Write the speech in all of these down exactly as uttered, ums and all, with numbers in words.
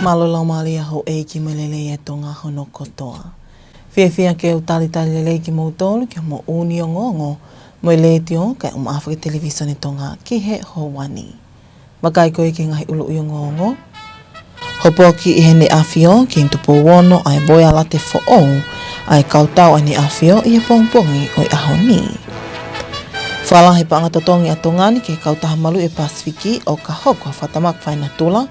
Mālō e laumālie ʻa houʻeiki mo e lelei ʻa Tonga hono kotoa. Fiefia ke u talitali lelei kimoutolu ki hoʻomou ongoongo mei he Letiō kae ʻumaʻā foki e Televīsone Tonga ki he houa ni. Vakai ko ia ki he ngaahi ʻuluʻi ongoongo. Hopoki ʻe Heʻene ʻAfio Kingi Tupou Ono ʻa e Voia Late foʻou ʻa e Kautau ʻa ʻEne ʻAfio ʻi he pongipongi ʻo e ʻaho ni. Fakalahi e paʻanga totongi ʻa Tonga ni ki he kautaha maluʻi ʻo e Pasifiki ʻo ka hoko ha fakatamaki fakaenatula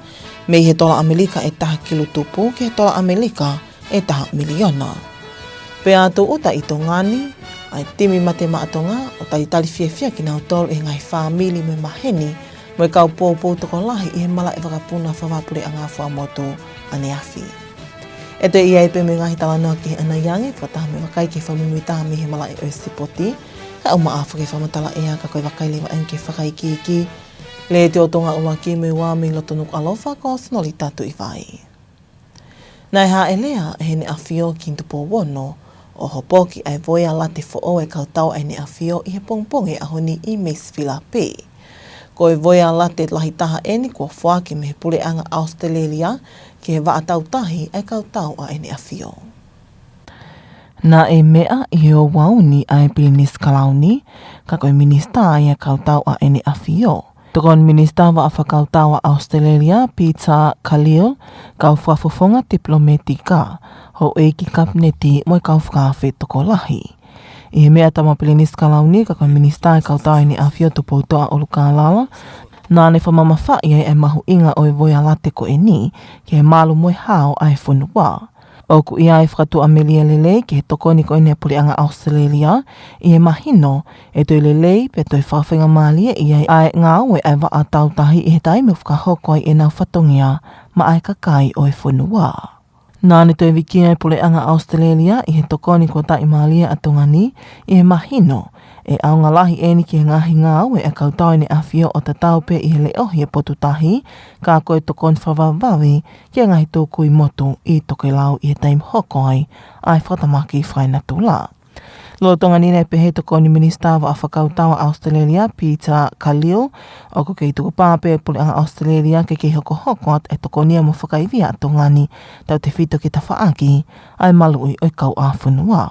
mei he tola ʻAmelika ʻe taha kilu tupu ki he tola ʻAmelika ʻe taha miliona. Pea tūʻuta ʻi Tonga ni ʻa e timi mate maʻa Tonga ʻo talitali fiefia kinautolu ʻe he ngaahi fāmili mo e maheni mo e kau poupou tokolahi ʻi he malaʻe vakapuna fakavahaʻapuleʻanga fuaʻamotu ʻaneafi. ʻE toe ʻi ai pē mo e ngaahi talanoa kehe ʻanai ange, fakataha mo e vakai ki he fakamuimuitaha mei he malaʻe ʻo e sipoti, kae ʻumaʻā foki e fakamatala ʻea, ka ko e vakai leva eni ki he fakaikiiki. Letiō Tonga ʻUluaki mo e Ua mei loto Nukuʻalofa, ko Sinolita Tuʻivai. Naʻe hāʻele ʻe Heʻene ʻAfio Kingi Tupou Ono ʻo hopoki ʻa e Voia Late foʻou ʻa e Kautau ʻa ʻEne ʻAfio ʻi he pongipongi ʻo e ʻaho ni ʻi Maysville Bay. Ko e Voia Late lahi taha eni kuo foaki mei he Puleʻanga ʻAositelēlia ki he vaʻa tautahi ʻa e Kautau ʻa ʻEne ʻAfio. Naʻe meʻa ʻi he ouau ni ʻa e Pilinisi Kalauni, ka ko e Minisitā ia ʻo e Kautau ʻa ʻEne ʻAfio, Tokoni Minisitā Vaʻa Fakakautau ʻa ʻAositelēlia, Peter Khalil, kau fakafofonga tipilōmētika, houʻeiki Kapineti mo e kau fakaafe tokolahi. ʻI he meʻa ʻa e tama Pilinisi Kalauni, ka ko e Minisitā ʻo e Kautau ʻa ʻEne ʻAfio, Tupoutoʻa ʻUlukalala, naʻá ne fakamamafaʻi ai ʻa e mahuʻinga ʻo e Voia Late ko eni ki he malu mo e hao ʻa e fonua. ʻOku ʻi ai e fakatuʻamelie lelei ki he tokoni ko eni ʻa e Puleʻanga ʻAositelēlia, ʻi he mahino ʻe toe lelei pea toe fakafaingamālieʻi ai ʻa e ngāue ʻa e vaʻa tautahi ʻi he taimi ʻoku fakahoko ai ʻenau fatongia maʻa e kakai ʻo e fonua. Naʻá ne toe vikia e Puleʻanga ʻAositelēlia ʻi he tokoni kuo taʻimālie ʻa Tonga ni, ʻi he mahino ʻe ʻaonga lahi eni ki he ngaahi ngāue ʻa e Kautau ʻa ʻEne ʻAfio ʻo tatau pē ʻi he leʻohi ʻo e potu tahi, ka ko e tokoni fakavavevave ki he ngaahi tukui motu ʻi tokelau ʻi he taimi ʻe hoko ai ʻa e fakatamaki fakaenatula. Lolotonga ni naʻe pehē ʻe he Tokoni Minisitā Vaʻa Fakakautau ʻa ʻAositelēlia, Peter Khalil, ʻoku kei tukupā pē ʻa e Puleʻanga ʻAositelēlia ke kei hokohoko atu e tokonia mo fakaivia ʻa Tonga ni, tautefito ki he tafaʻaki ʻa e maluʻi ʻo e kauʻāfonua.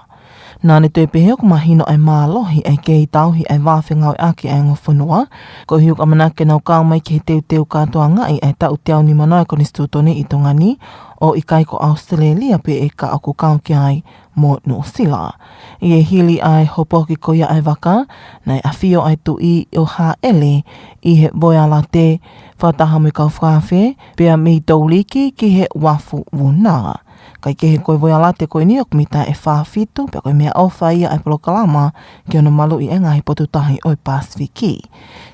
Naʻá ne toe pehē ʻoku mahino ʻa e mālohi ʻa e kei tauhi ʻa e vā fengāueʻaki ʻa e ongo fonua, koeʻuhi ʻoku ʻamanaki ke nau kau mai ki he teuteu kātoangaʻi ʻa e taʻu teau nimanoa ʻo e Konisitūtone ʻi Tonga ni, ʻo ʻikai ko ʻAositelēlia pē, ka ʻoku kau ki ai mo Nuʻusila. ʻI he hili ʻa e hopoki ko ia ʻa e vaka, naʻe ʻafio ʻa e Tuʻi ʻo hāʻele ʻi he Voia Late fakataha mo e kau fakaafe, pea mei Touliki ki he Uafu Vuna. Kaekehe, ko e Voia Late ko eni ʻoku mita ʻe fā fitu, pea ko e meʻaʻofa ia ʻa e polokalama ki hono maluʻi ʻa e ngaahi potu tahi ʻo e Pasifiki.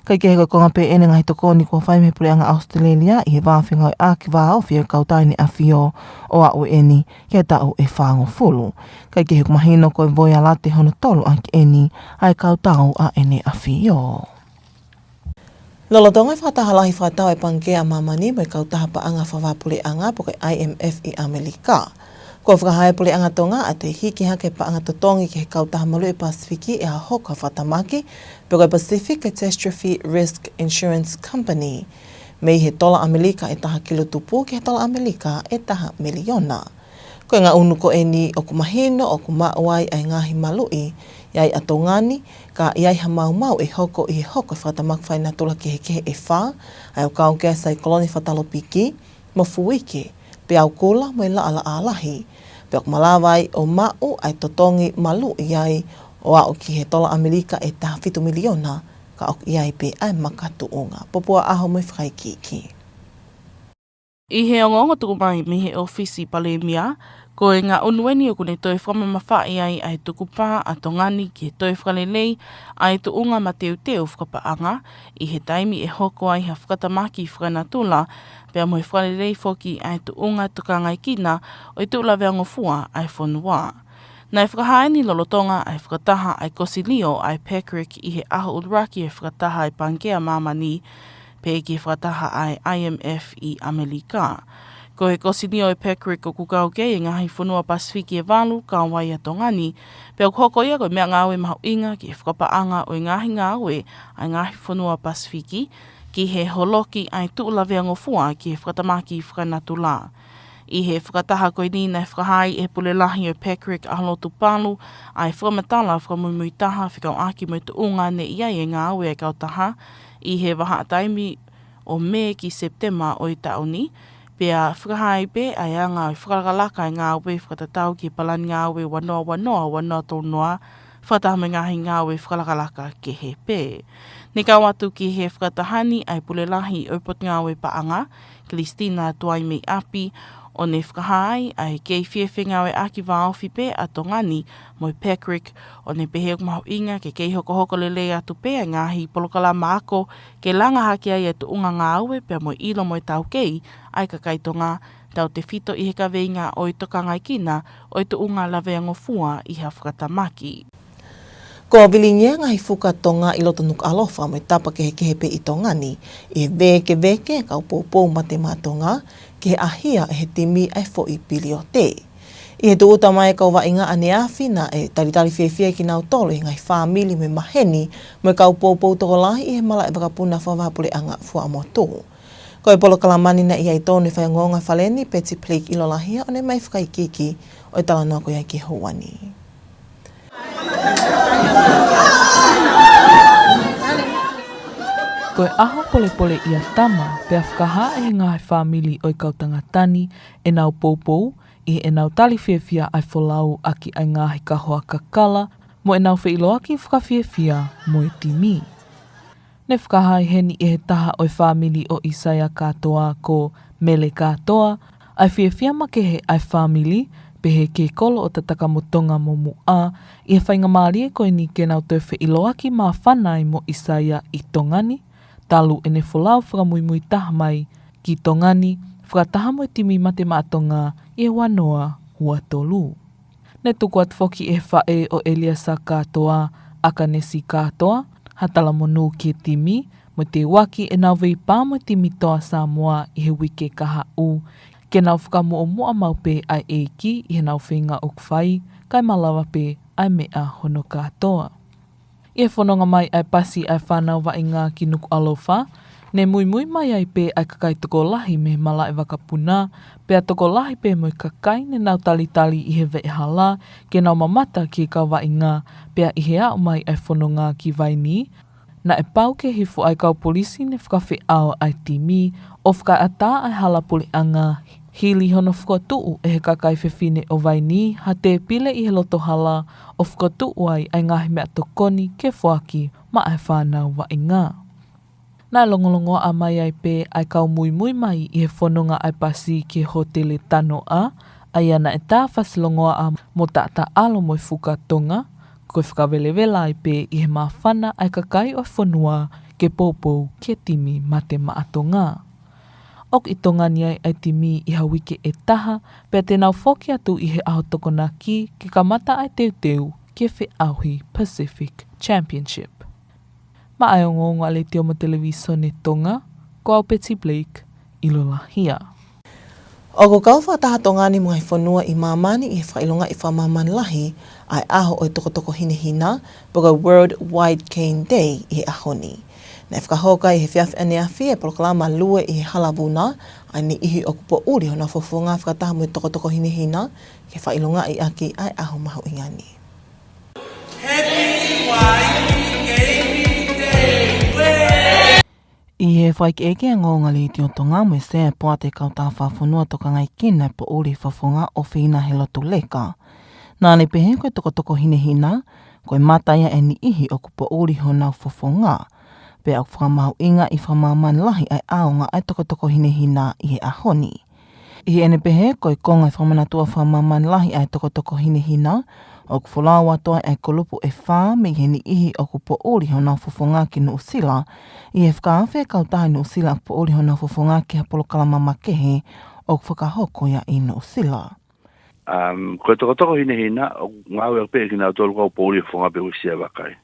Kaekehe, ko e konga pē ʻeni e ngaahi tokoni kuo fai mei he Puleʻanga ʻAositelēlia ʻi he vā fengāueʻaki vāofi ʻo e Kautau ʻa ʻEne ʻAfio ʻo aʻu eni ki he taʻu ʻe fāngofulu. Kaekehe, ʻoku mahino ko e Voia Late hono tolu ʻaki eni ʻa e Kautau ʻa ʻEne ʻAfio. Lolotonga e fakataha lahi fakatau ʻa e Pangikē ʻa Māmani mo e kautaha paʻanga fakavahaʻapuleʻanga pe ko e I M F ʻi ʻAmelika, kuo fakahā ʻe he Puleʻanga Tonga ʻa e toe hiki hake e paʻanga totongi ki he kautaha maluʻi ʻo e Pasifiki ʻi ha hoko ha fakatamaki pe ko e Pacific Catastrophe Risk Insurance Company, mei he tola ʻAmelika ʻe taha kilu tupu ki he tola ʻAmelika ʻe taha miliona. Ko e ngaʻunu ko eni ʻoku mahino ʻoku maʻu ai ʻa e ngaahi maluʻi ʻi ai ʻa Tonga ni, ka ʻi ai ha maumau ʻe hoko ʻi he hoko e fakatamaki fakaenatula kehekehe ʻe fā, ʻa ia ʻoku kau ki ai e saikolone fakatalopiki, mo fuike, peau kula mo e laʻalaʻā lahi. Pea ʻoku malava ai ʻo maʻu ʻa e totongi maluʻi ai ʻo aʻu ki he tola ʻAmelika ʻe taha fitu miliona, ka ʻoku ʻi ai pē ʻa e makatuʻunga. Popua ʻAho mo e fakaikiiki. ʻI he ongoongo tuku mai mei he ʻŌfisi Palēmia, ko e ngaʻunu eni ʻoku ne toe fakamamafaʻi ai ʻa e tukupā ʻa Tonga ni ke toe fakalelei ʻa e tuʻunga mateuteu fakapaʻanga ʻi he taimi ʻe hoko ai ha fakatamaki fakaenatula, pea mo e fakalelei foki ʻa e tuʻunga tokangaekina ʻo e tuʻu laveangofua ʻa e fonua. Naʻe fakahā eni lolotonga ʻa e fakataha ʻa e Kosilio ʻa e PACRIC ʻi he ʻaho ʻuluaki ʻo e fakataha ʻa e Pangikē ʻa Māmani, pea ki he fakataha ʻa e I M F ʻi ʻAmelika. Ko e Kosilio ʻo e PACRIC ʻoku kau ki ai e ngaahi fonua Pasifiki ʻe valu, kau ai ʻa Tonga ni, pea ʻoku hoko ia ko e meʻangāue mahuʻinga ki he fakapaʻanga ʻo e ngaahi ngāue ʻa e ngaahi fonua Pasifiki, ki he holoki ʻa e tuʻu laveangofua ki he fakatamaki fakanatula. ʻI he fakataha ko eni naʻe fakahā ʻe he Pule Lahi ʻo e PACRC ʻAholotu Palu ʻa e fakamatala fakamuimuitaha fekauʻaki mo e tuʻunga ne ʻi ai e ngāue ʻa e kautaha ʻi he vahaʻa taimi ʻo Mē ki Sepitema ʻo e taʻu ni, pea fakahā ai pē ʻa e anga ʻo e fakalakalaka ʻa e ngāue fakatatau ki he palani ngāue ua noa ua noa, ua noa tolu noa, fakataha mo e ngaahi ngāue fakalakalaka kehe pē. Ne kau atu ki he fakataha ni ʻa e Pule Lahi ʻo e Potungāue Paʻanga, Kilistina Tuaimeiʻapi, ʻo ne fakahā ai ʻa e kei fie fengāueʻaki vāofi pē ʻa Tonga ni mo e PACRC, ʻo ne pehē ʻoku mahuʻinga ke kei hokohoko lelei atu pē ʻa e ngaahi polokalama ako ke langa hake ai e tuʻunga ngāue pea mo e ʻilo mo e taukei ʻa e kakai Tonga, tautefito ʻi he kaveinga ʻo e tokangaekina ʻo e tuʻunga laveangofua ʻi ha fakatamaki. Kuo vilingia e ngaahi fuka Tonga ʻi loto Nukuʻalofa mo e tapa kehekehe pē ʻi Tonga ni, ʻi he vēkeveke e kau poupou Mate Maʻa Tonga ki he ʻahia ʻe he timi ʻa e foʻi piliote. ʻI he tūʻuta mai e kau vaʻinga ʻaneafi, naʻe talitali fiefia kinautolu ʻe he ngaahi fāmili mo e maheni mo e kau poupou tokolahi ʻi he malaʻe vakapuna fakavahaʻapuleʻanga Fuaʻamotu. Ko e polokalama ni naʻe ʻi ai tonu e faiongoongo ʻa e Fale ni, Betty Blake ʻIlolahia, ʻo ne ʻomai e fakaikiiki ʻo e talanoa ko ia ki he houa ni. Ko e ʻaho polepole ia Tama, pea fakahā ʻe he ngaahi fāmili ʻo e kau tangata ni ʻenau poupou ʻi heʻenau tali fiefia ʻa e folau ʻaki ʻa e ngaahi kahoa kakala mo ʻenau feʻiloaki fakafiefia mo e timi. Ne fakahā heni ʻe he taha ʻo e fāmili ʻo ʻIsaia Kātoa, ko Mele Kātoa, ʻa e fiefia makehe ʻa e fāmili, pehē ki he kolo ʻo Tatakamotonga mo Muʻa, ʻi he faingamālie ko eni ke nau toe feʻiloaki māfana ai mo ʻIsaia ʻi Tonga ni, talu ʻene folau fakamuimuitaha mai ki Tonga ni, fakataha mo e timi Mate Maʻa Tonga ʻi he ua noa ua tolu. Ne tuku atu foki ʻe he faʻē ʻo ʻEliesa Kātoa, ʻAkanesi Kātoa, ha talamonū ki he timi, mo e teuaki ʻenau veipā mo e timi toa Samoa ʻi he uike kahaʻu, ke nau fakamuʻomuʻa maʻu pē ʻa e ʻEiki ʻi heʻenau feinga ʻoku fai, kae malava pē ʻa e meʻa hono kātoa. ʻI he fononga mai ʻa e pasi ʻa e fānau vaʻinga ki Nukuʻalofa, ne muimui mai ai pē ʻa e kakai tokolahi mei he malaʻe vakapuna, pea tokolahi pē mo e kakai ne nau talitali ʻi he veʻehala ke nau mamata ki he kau vaʻinga, pea ʻi he aʻu mai ʻa e fononga ki Vainī, naʻe pau ke hifo ʻa e kau polisi ne fakafeʻao ʻa e timi ʻo fakaʻatā ʻa e hala puleʻanga, hili hono fokotuʻu ʻe he kakai fefine ʻo Vainī ha tēpile ʻi he loto hala ʻo fokotuʻu ai ʻa e ngaahi meʻatokoni ke foaki maʻa e fānau vaʻinga. Naʻe longolongoaʻa mai ai pē ʻa e kau muimui mai ʻi he fononga ʻa e pasi ki he hōtele Tanoʻa, ʻa ia naʻe tā fasilongoaʻa mo taʻataʻalo mo e fuka Tonga, ko e fakavelevela ai pē ʻi he māfana ʻa e kakai ʻo e fonua ke poupou ki he timi Mate Maʻa Tonga. ʻOku ʻi Tonga ni ai ʻa e timi ʻi ha uike ʻe taha, pea te nau foki atu ʻi he ʻaho Tokonaki ke kamata ʻa e teuteu ki he feʻauhi Pacific Championship. Maʻa e ongoongo ʻa e Letiō mo e Televīsone Tonga, ko au Betty Blake ʻIlolahia. ʻOku kau fakataha Tonga ni mo e ngaahi fonua ʻi māmani ʻi he fakaʻilongaʻi fakamāmani lahi ʻa e ʻaho ʻo e tokotoko hinehina, pe ko e World White Cane Day ʻi he ʻaho ni. Naʻe fakahoko ai he efiafi ʻaneafi e polokalama lue ʻi he Hala Vuna, ʻa e niʻihi ʻoku poʻuli honau fofonga fakataha mo e tokotoko hinehina, ke fakaʻilongaʻi ʻaki ʻa e ʻaho mahuʻinga ni. ʻI he fakaʻekeʻeke ʻa e ongoongo ʻa e Letiō Tonga mo e Sea ʻo e Poate Kautaha Fakafonua Tokangaekina e Poʻuli Fofonga ʻOfeina he Lotu Leka, naʻa ne pehē ko e tokotoko hinehina, ko e mata ia ʻa e niʻihi ʻoku poʻuli honau fofonga, pea ʻoku fakamahuʻingaʻi fakamāmani lahi ʻa e ʻaonga ʻa e tokotoko hinehina ʻi he ʻaho ni. ʻI heʻene pehē ko e konga e fakamanatua fakamāmani lahi ʻa e tokotoko hinehina, ʻoku folau atu ai ʻa e kulupu ʻe fā mei he niʻihi ʻoku poʻuli honau fofonga ki Nuʻusila, ʻi he fakaafe e kautaha ʻi Nuʻusila ʻoku poʻuli honau fofonga ki ha polokalama makehe ʻoku fakahoko ia ʻi Nuʻusila. Um, ko e tokotoko hinehina, ʻoku ngāueʻaki pē ʻe kinautolu kau poʻuli fofonga pe uesia e vakai.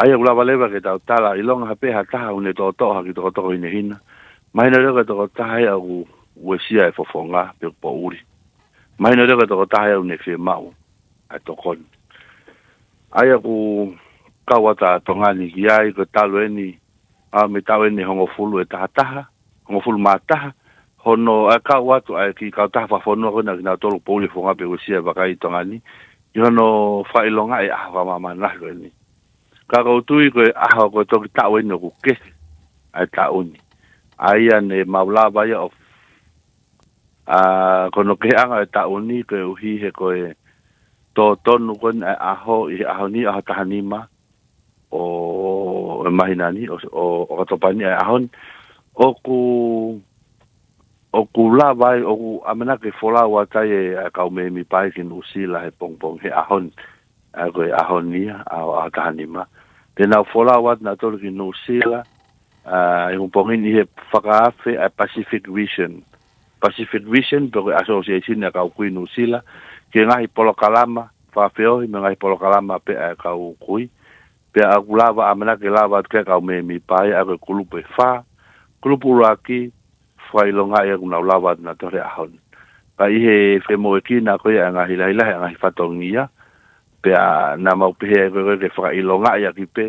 ʻA ia ʻoku lava leva ke tau tala, ʻilonga ha pē ha taha ʻoku ne toʻotoʻo ha kiʻi tokotoko hinehina, mahino leva ko e tokotaha ia ʻoku uesia e fofonga pe ʻoku poʻuli. Mahino leva ko e tokotaha ia ʻoku ne fiemaʻu ʻa e tokoni. ʻA ia ʻoku kau atu ʻa Tonga ni ki ai, ko e talu eni ʻa, mei he taʻu ʻeni ʻe hongofulu ʻe taha taha, hongofulu mā taha, hono ʻai kau atu ʻa e kiʻi kautaha fakafonua ko ena kinautolu poʻuli e fofonga pē ʻoku ʻosi ʻi he vakai ʻi Tonga ni, ʻi hono fakaʻilongaʻi e ʻaho fakamāmani lahi ko eni. Ka ʻoku ou tui ko e ʻaho ko e toki taʻu ʻeni ʻoku kehe ʻa e taʻu ni. ʻA ia ne mau lava ia ʻo, ʻa, ko hono keheʻanga e taʻu ni koeʻuhi he ko e tōtonu ko eni ʻa e ʻaho ʻi he ʻaho ni, ʻaho taha nima ʻo e māhina ni, ʻo, ʻo, ʻo ʻOkatopa ni ʻa e ʻaho ni. ʻOku, ʻoku lava ai, ʻoku ʻamanaki ke folau atu ai e, ʻa e kau mēmipa ia ki Nuʻusila he pongipongi he ʻaho ni, ʻa ia ko e ʻaho ni ia, ʻa, ʻaho taha nima. Te nau folau atu nautolu ki Nuʻusila, ʻa, ʻi he pongipongi ni he fakaafe ʻa e Pacific Vision. Pacific Vision, pe ko e association ʻa e kau kui Nuʻusila, ki he ngaahi polokalama fakafeohi mo e ngaahi polokalama pē ʻa e kau kui. Pea ʻoku lava, ʻamanaki ke lava atu ki ai e kau mēmipa ia, ʻa ia ko e kulupu ʻe fā. Kulupu ʻuluaki, fakaʻilongaʻi ʻoku nau lava atu nautolu he ʻaho ni. Ka ʻi he femoʻuekina ko ia ʻa e ngaahi lahilahi ʻa e ngaahi fatongia, pea naʻa mau pehē ai ko e, ko e ke fakaʻilongaʻi ʻaki pē,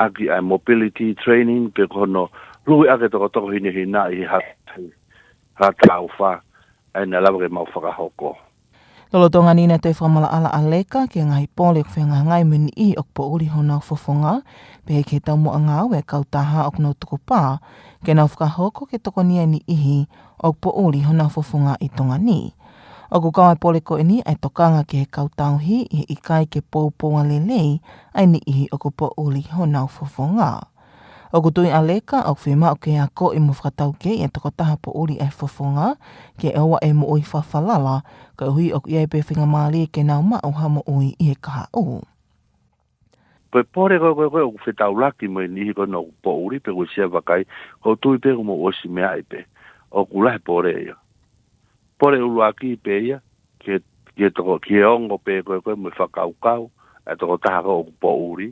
ʻaki ʻa e mobility training, pe ko hono luhi ʻaki e tokotoko hinehina ʻi he ha-, ha taufa, ʻa ia naʻe lava ke mau fakahoko. Lolotonga ni naʻe toe fakamaʻalaʻala ʻa Leka ki he ngaahi pole ʻoku fehangahangai mo e niʻihi ʻoku poʻuli honau fofonga, pehē ki he taumuʻa ngāue ʻa e kautaha ʻoku nau tukupā ke nau fakahoko ke tokonia e niʻihi ʻoku poʻuli honau fofonga ʻi Tonga ni. ʻOku kau ai e pole ko eni ʻa e tokanga ki he kau tauhi ʻi he ʻikai ke poupou lelei ʻa e niʻihi ʻoku poʻuli honau fofonga. ʻOku tui ʻa Leka ʻoku fiemaʻu ke akoʻi mo fakataukei e tokotaha poʻuli ʻa e fofonga ke ʻoua ʻe moʻui fakafalala, koeʻuhi ʻoku ʻi ai pē faingamālie ke nau maʻu ha moʻui ʻi he kahaʻu. Ko e pole ko ē, ko ē, ko ē ʻoku fetaulaki mo e niʻihi ko ena ʻoku poʻuli pe ʻoku ʻosi ʻi ai e vakai, ʻoku ou tui pē ʻoku mou ʻosi meaʻi pē. ʻOku lahi e pole ia. Pole ʻuluaki pē ia, ki he, ki he toko, ki he ongo pē ko ē, ko ē mo e fakakaukau ʻa e tokotaha ko ē ʻoku poʻuli,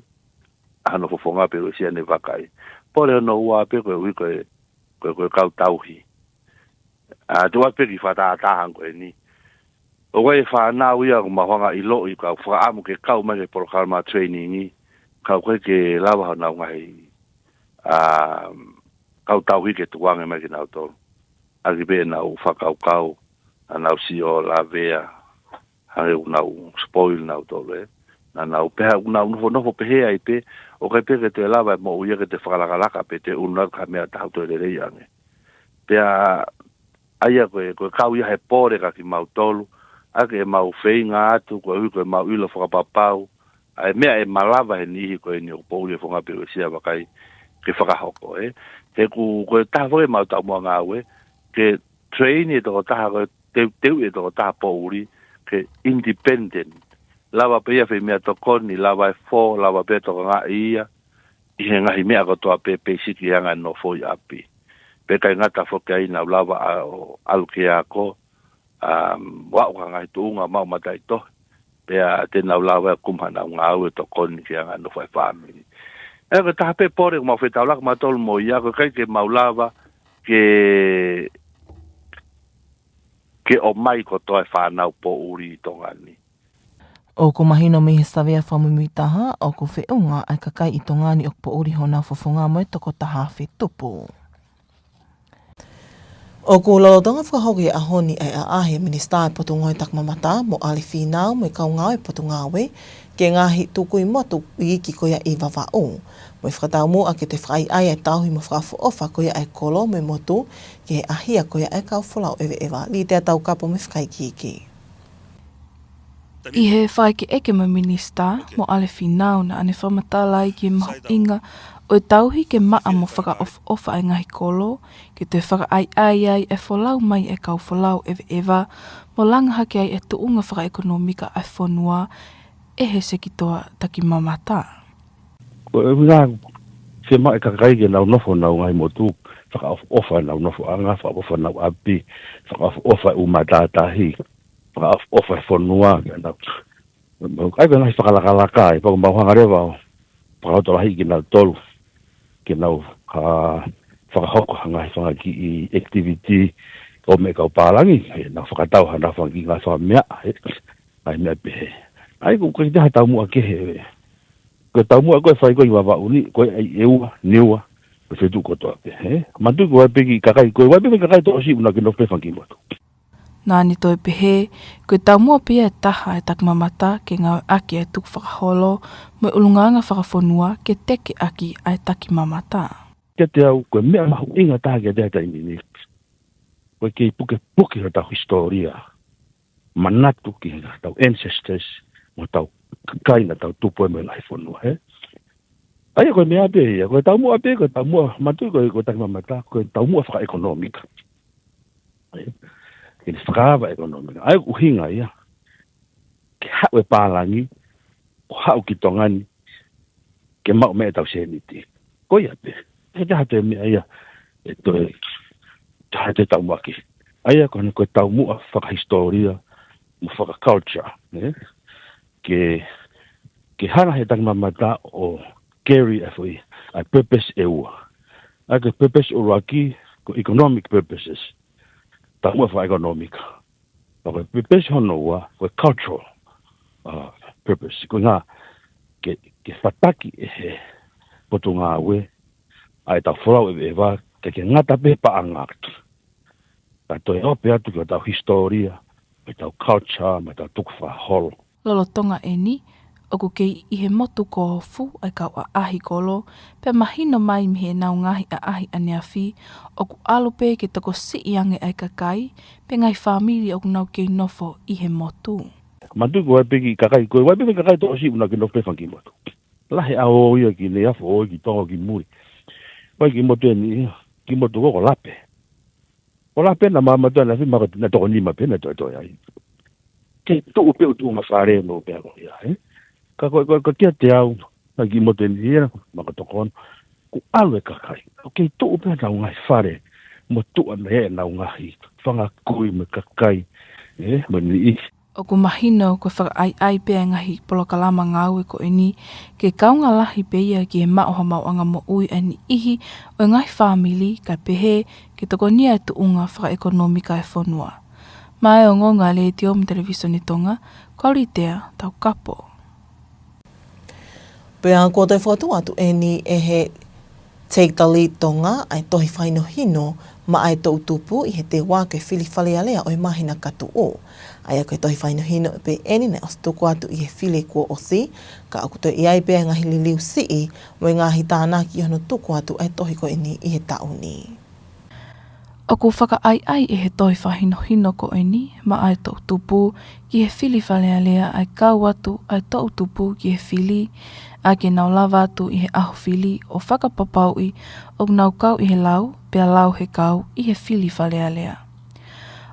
ʻa hono fofonga pe ʻoku ʻosi ʻi ai ʻene vakai. Pole hono ua pē koeʻuhi ko e, ko e, ko e kau tauhi. ʻA, te u ʻai pē ki he fakatātā hangē ko eni. ʻOku ʻi ai e fānau ia ʻoku mau hanga ʻo ʻiloʻi kau fakaʻamu ke kau mai ki he polokalama training ni, ka ʻoku ʻikai ke lava honau ngaahi, ʻa, kau tauhi ke tukuange mai kinautolu. ʻAki pē ʻenau fakakaukau, ʻa, nau sio lavea, hangē ʻoku nau spoil nautolu, ē. Naʻa nau pehē ʻoku nau nofonofo pehē ai pē, ʻoku ʻikai pē ke toe lava e moʻui ia ke toe fakalakalaka pe toe ʻunu atu ki ha meʻa ʻoku toe lelei ange. Pea, ʻa ia ko e, ko e kau ia he pole kia kimautolu, ʻaki ʻemau feinga atu, koeʻuhi ko ʻemau ʻilo fakapapau ʻa e meʻa ʻe malava he niʻihi ko eni ʻoku poʻuli e fofonga pe ʻoku ʻosi ʻi ai e vakai ke fakahoko, ē. He ʻoku, ko e taha foki ʻemau taumuʻa ngāue, ke train e tokotaha ko ē, teuteu e tokotaha poʻuli ke independent. Lava pē ia fai meʻatokoni, lava e fō, lava pē tokangaʻi ia ʻi he ngaahi meʻa kotoa pē basic ʻi he anga e nofo ʻi ʻapi. Pea ʻikai ngata foki ai, nau lava ʻa, ʻo ʻalu ki he ako, um, ʻo aʻu ki ha ngaahi tuʻunga maʻu mataʻitohi. Pea te nau lava ʻo kumi haʻanau ngāue tokoni ki he anga e nofo ʻa e fāmili. ʻA ia ko e taha pē pole ʻoku mau fetaulaki mautolu mo ia, ʻoku ʻikai ke mau lava ke, ke ʻomai kotoa e fānau poʻuli ʻi Tonga ni. ʻOku mahino mei he savea fakamuimuitaha, ʻoku feʻunga ʻa e kakai ʻi Tonga ni ʻoku poʻuli honau fofonga mo e tokotaha fetupu. ʻOku lolotonga fakahoko ʻi he ʻaho ni ʻa e ʻaʻahi ʻa e Minisitā ʻo e Potungāue Takimamata, Moʻale Fīnau, mo e kau ngāue ʻa e Potungāue, ki he ngaahi tukui motu iiki ko ia ʻi Vavaʻu, mo e fakataumuʻa ke toe fakaʻaiʻai ʻa e tauhi mo fakaʻofoʻofa ko ia ʻa e kolo mo e motu, ki he ʻahia ko ia ʻa e kau folau ʻeveʻeva. Litea Taukapo mo e fakaikiiki. ʻI he fakaʻekeʻeke mo e Minisitā, Moʻale Fīnau, naʻa ne fakamatala ai ki he mahuʻinga ʻo e tauhi ke maʻa mo fakaʻofoʻofa ʻa e ngaahi kolo, ke toe fakaʻaiʻai ai e folau mai ʻa e kau folau ʻeveʻeva, mo langa hake ai e tuʻunga fakaʻekonōmika ʻa e fonua ʻe he sekitoa takimamata. Ko e ʻuhinga, fiemaʻu e kakai ke nau nofo honau ngaahi motu, fakaʻofoʻofa honau nofoʻanga, fakaʻofoʻofa honau ʻapi, fakaʻofoʻofa e ʻū matātahi, fakaʻofoʻofa e fonua, ke nau, ʻai ko e ngaahi fakalakalaka, ʻe pau ke mau hanga leva ʻo fakalotolahiʻi kinautolu, ke nau, ʻa, fakahoko ha ngaahi fanga kiʻi activity, ko e meʻa kau pālangi, ʻe nau fakatau haʻanau fanga kiʻi ngaahi fanga meʻa, ʻe, ngaahi meʻa pehē. ʻA ia ko e, ko e taha taumuʻa kehe, ko e taumuʻa ko ē ʻoku fai ko ē ʻi Vavaʻu ni, ko e ʻai ʻEua, Niua, Ko e feituʻu kotoa pē, ē? Manatuʻi ko e ʻai pē ki he kakai, ko e ʻai pē ki he kakai tokosiʻi ʻoku nau kiʻi nofo pē he fanga kiʻi motu. Naʻa ne toe pehē, ko e taumuʻa pē ia ʻe taha ʻa e takimamata ke ngāueʻaki ʻa e tukufakaholo mo e ʻulungaanga fakafonua ke tekeʻaki ʻa e takimamata. Kiate au, ko e meʻa mahuʻinga taha kiate au he taimi ni, ko e kei pukepuke hotau hisitōlia, manatu ki heʻetau ancestors, mo hotau kakai naʻa tau tupu ai mo e ngaahi fonua, ē? ʻA ia ko e meʻa pē ia, ko e taumuʻa pē, ko e taumuʻa, manatuʻi ko e, ko e takimamata, ko e taumuʻa fakaʻekonōmika. Ē? Ke ne fakaava ʻekonōmika. ʻA ia ko e ʻuhinga ia, ke haʻu e pālangi, ʻo haʻu ki Tonga ni, ke maʻu mei ai ʻetau sēniti. Ko ia pē. ʻE taha te meʻa ia, ʻe toe, taha te taumuʻa ki. ʻA ia ko eni ko e taumuʻa fakahisitōlia, mo fakaculture, ē? Ke, ke hanga he takimamata ʻo carry ʻa e foʻi, ʻa e purpose ʻe ua. ʻA ia ko e purpose ʻuluaki, ko e economic purposes. Taumuʻa fakaʻekonōmika. Pea ko e purpose hono ua, ko e cultural, uh, purpose. Ko e ʻuhinga ke, ke fataki ʻe he potungāue ʻa ʻetau folau ʻeveʻeva, ke, ke ngata pē paʻanga atu. Ka toe ope atu ki hotau hisitōlia, mo ʻetau culture, mo ʻetau tukufakaholo. Lolotonga eni, ʻoku kei ʻi he motu ko Ofu ʻa e kau ʻaʻahi kolo, pea mahino mai mei heʻenau ngaahi ʻaʻahi ʻaneafi, ʻoku ʻalu pē ke tokosiʻi ange ʻa e kakai, pe ngaahi fāmili ʻoku nau kei nofo ʻi he motu. Manatuʻi ko e ʻai pē ki he kakai, ko e ʻai pē ki he kakai tokosiʻi ʻoku nau kei nofo pē he fanga kiʻi motu. Lahi ʻa e ō ia ki Neiafu, ō ki Tonga ki muli. ʻOi ki he motu eni, ki he motu ko Lape. Ko Lape naʻa mamatua ʻaneafi, maka naʻe toko nima pē naʻe toetoe ai. Kei tuʻu pē ʻū tuʻunga fale mo e meʻa ko ia, ē? Ka ko, ko, ko kiate au, naʻe ki he motu eni ia, maka toko ono. Kuo ʻalu e kakai. Kei tuʻu pē ʻenau ngaahi fale, mo tuʻu mei ai ʻenau ngaahi fanga kui mo e kakai, ē, mo e niʻihi. ʻOku mahino ko e fakaʻaiʻai pē ʻa e ngaahi polokalama ngāue ko eni, ke kaunga lahi pē ia ki he maʻu ha maʻuʻanga moʻui ʻa e niʻihi ʻo e ngaahi fāmili, kae pehē ke tokonia e tuʻunga fakaʻekonōmika ʻa e fonua. Maʻá e ongoongo ʻa e Letiō mo e Televisone Tonga, ko Litea Taukapo. Pea kuo toe fokotuʻu atu eni ʻe he Take the Lead Tonga ʻa e tohi fakahinohino maʻá e toʻutupu ʻi he teuaki e fili Fale Alea ʻo e māhina ka tuʻu. ʻA ia ko e tohi fakahinohino pē eni naʻe ʻosi tuku atu ʻi he fili kuo ʻosi, ka ʻoku toe ʻi ai pē ʻa e ngaahi liliu siʻi mo e ngaahi tānaki ʻi hono tuku atu ʻa e tohi ko eni ʻi he taʻu ni. ʻOku fakaʻaiʻai ʻe he tohi fakahinohino ko eni maʻá e toʻutupu ki he fili Fale Alea ʻa e kau atu ʻa e toʻutupu ki he fili, ʻa ia ke nau lava atu ʻi he ʻaho fili ʻo fakapapauʻi ʻoku nau kau ʻi he lau, pea lau he kau ʻi he fili Fale Alea.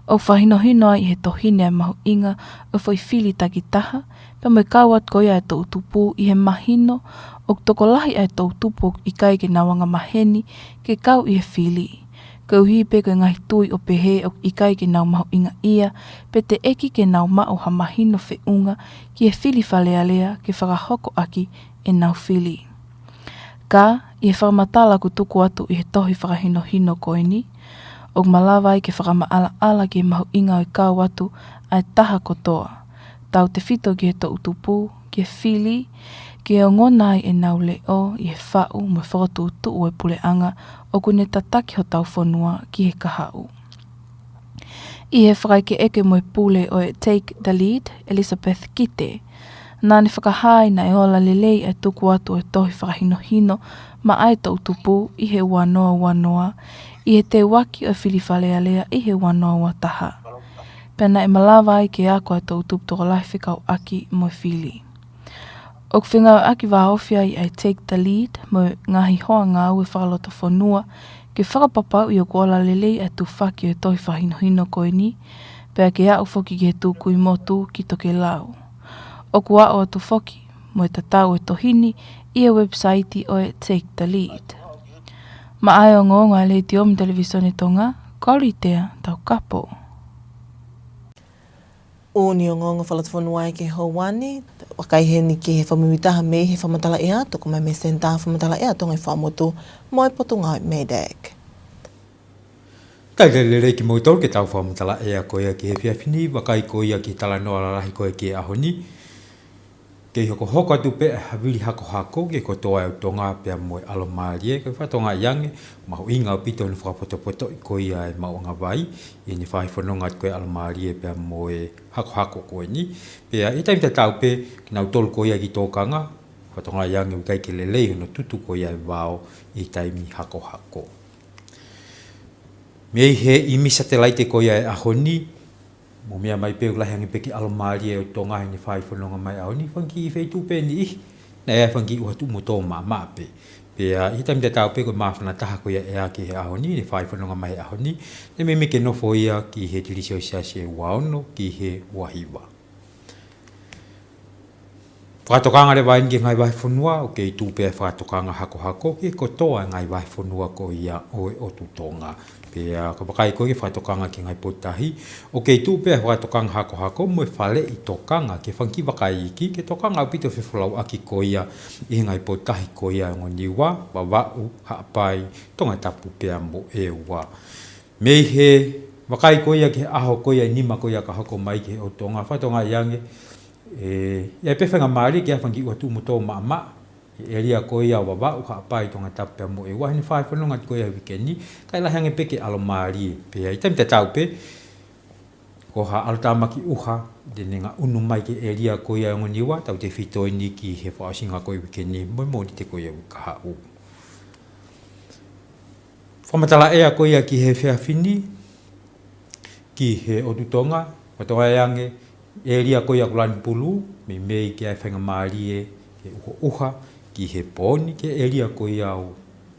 ʻOku fakahinohino ai ʻi he tohi ni ʻa e mahuʻinga ʻo e foʻi fili takitaha, pea mo e kau atu ko ia ʻa e toʻutupu ʻi he mahino ʻoku tokolahi ʻa e toʻutupu ʻoku ʻikai ke nau angamaheni ke kau ʻi he fili. Koeʻuhi pē ko e ngaahi tui ʻo pehē ʻoku ʻikai ke nau mahuʻingaʻia, pe teʻeki ke nau maʻu ha mahino feʻunga ki he fili Fale Alea ke fakahoko ʻaki ʻenau fili. Ka, ʻi he fakamatala kuo tuku atu ʻi he tohi fakahinohino ko eni, ʻoku malava ai ke fakamaʻalaʻala ki he mahuʻinga ʻo e kau atu ʻa e taha kotoa, tautefito ki he toʻutupu, ki he fili, ke ongona ai ʻenau leʻo ʻi he faʻu mo e fokotuʻutuʻu ʻo e puleʻanga ʻoku ne tataki hotau fonua ki he kahaʻu. ʻI he fakaʻekeʻeke mo e pule ʻo e Take the Lead, Elizabeth Kite, naʻá ne fakahā ai naʻe ola lelei ʻa e tuku atu ʻo e tohi fakahinohino maʻá e toʻutupu ʻi he ua noa ua noa, ʻi he teuaki ʻo e fili Fale Alea ʻi he ua noa ua taha. Pea naʻe malava ai ke ako ʻa e toʻutupu tokolahi fekauʻaki mo e fili. ʻOku fengāueʻaki vāofi ai ʻa e Take the Lead mo e ngaahi hoa ngāue fakalotofonua ke fakapapauʻi ʻoku ola lelei ʻa e tufaki ʻo e tohi fakahinohino ko eni, pea ke aʻu foki ki he tukui motu ki tokelau. ʻOku aʻu atu foki mo e tatau ʻo e tohi ni ʻi he website ʻo e Take the Lead. Maʻá e ongoongo ʻa e Letiō mo e Televisone Tonga, ko Litea Taukapo. ʻOku ni ongoongo fakalotofonua ia ki he houa ni, vakai heni ki he fakamuimuitaha mei he fakamatala ʻea, tuku mai mei he Senitā Fakamatala ʻEa Tonga ʻi Fuaʻamotu, mo e Potungāue MEDEC. Talitali lelei kimoutolu ki heʻetau fakamatala ʻea ko ia ki he efiafi ni, vakai ko ia ki he talanoa lalahi ko ia ki he ʻaho ni. Kei hokohoko atu pē ʻa e havili hakohako ki he kotoa ʻo Tonga pea mo e ʻalomālie, ko e fakatokangaʻi ange, mahuʻinga ʻaupito hono fakapotopotoʻi ko ia ʻa e maʻuʻanga vai, ʻi heʻene fai fononga atu ko ia ʻa e ʻalomālie pea mo e hakohako ko eni. Pea ʻi he taimi tatau pē, kinautolu ko ia ʻoku tokanga, fakatokangaʻi ange ʻoku ʻikai ke lelei hono tutu ko ia ʻa e vao ʻi he taimi hakohako. Mei he ʻimi satelaite ko ia ʻo e ʻaho ni, mou meʻa mai pē ʻoku lahi ange pē ki he ʻalomālie ʻo Tonga heʻene fai fononga mai he ʻaho ni, fanga kiʻi feituʻu pē ʻe niʻihi, naʻe ʻi ai fanga kiʻi ʻuha tuʻu mo tō maʻamaʻa pē. Pea ʻi he taimi tatau pē ko e māfana taha ko ia ʻa e ʻea ki he ʻaho ni, ʻene fai fononga mai he ʻaho ni, naʻe meimei ke nofo ia ki he tigilī selesiasi ʻe ua ono ki he ua hiva. Fakatokanga leva eni ki he ngaahi vahefonua, ʻoku kei tuʻu pē ʻa e fakatokanga hakohako ki he kotoa ʻo e ngaahi vahefonua ko ia ʻo e ʻotu Tonga. Pea ka vakai ko ia ki he fakatokanga ki he ngaahi potutahi, ʻoku kei tuʻu pē ʻa e fakatokanga hakohako mo e faleʻi tokanga ki he fanga kiʻi vakai iiki, ke tokanga ʻaupito fefolauʻaki ko ia ʻi he ngaahi potutahi ko ia ʻo Niua, Vavaʻu, Haʻapai, Tongatapu pea mo ʻEua. Mei he vakai ko ia ki he ʻaho ko ia ʻe nima ko ia ka hoko mai ki he ʻotu Tonga, fakatokangaʻi ange, ʻe, ʻe ʻi ai pē faingamālie ke ʻi ai fanga kiʻi ʻuha tuʻu mo tō maʻamaʻa he ʻēlia ko ia ʻo Vavaʻu, Haʻapai, Tongatapu pea mo ʻEua heʻene fai fononga atu ko ia he uike ni, kae lahi ange pē ki he ʻalomālie. Pea ʻi he taimi tatau pē, ko ha ʻalotāmaki ʻuha te ne ngaʻunu mai ki he ʻēlia ko ia ʻo Niua, tautefito eni ki he fakaʻosinga ko ia ʻo e uike ni mo e Mōnite ko ia ʻo e uike kahaʻu. Fakamatala ʻea ko ia ki he efiafi ni ki he ʻotu Tonga, fakatokangaʻi ange ʻēlia ko ia ʻo Lanipulū, meimei ke ʻi ai faingamālie ke ʻuhoʻuha ki he pō ni ki he ʻēlia ko ia ʻo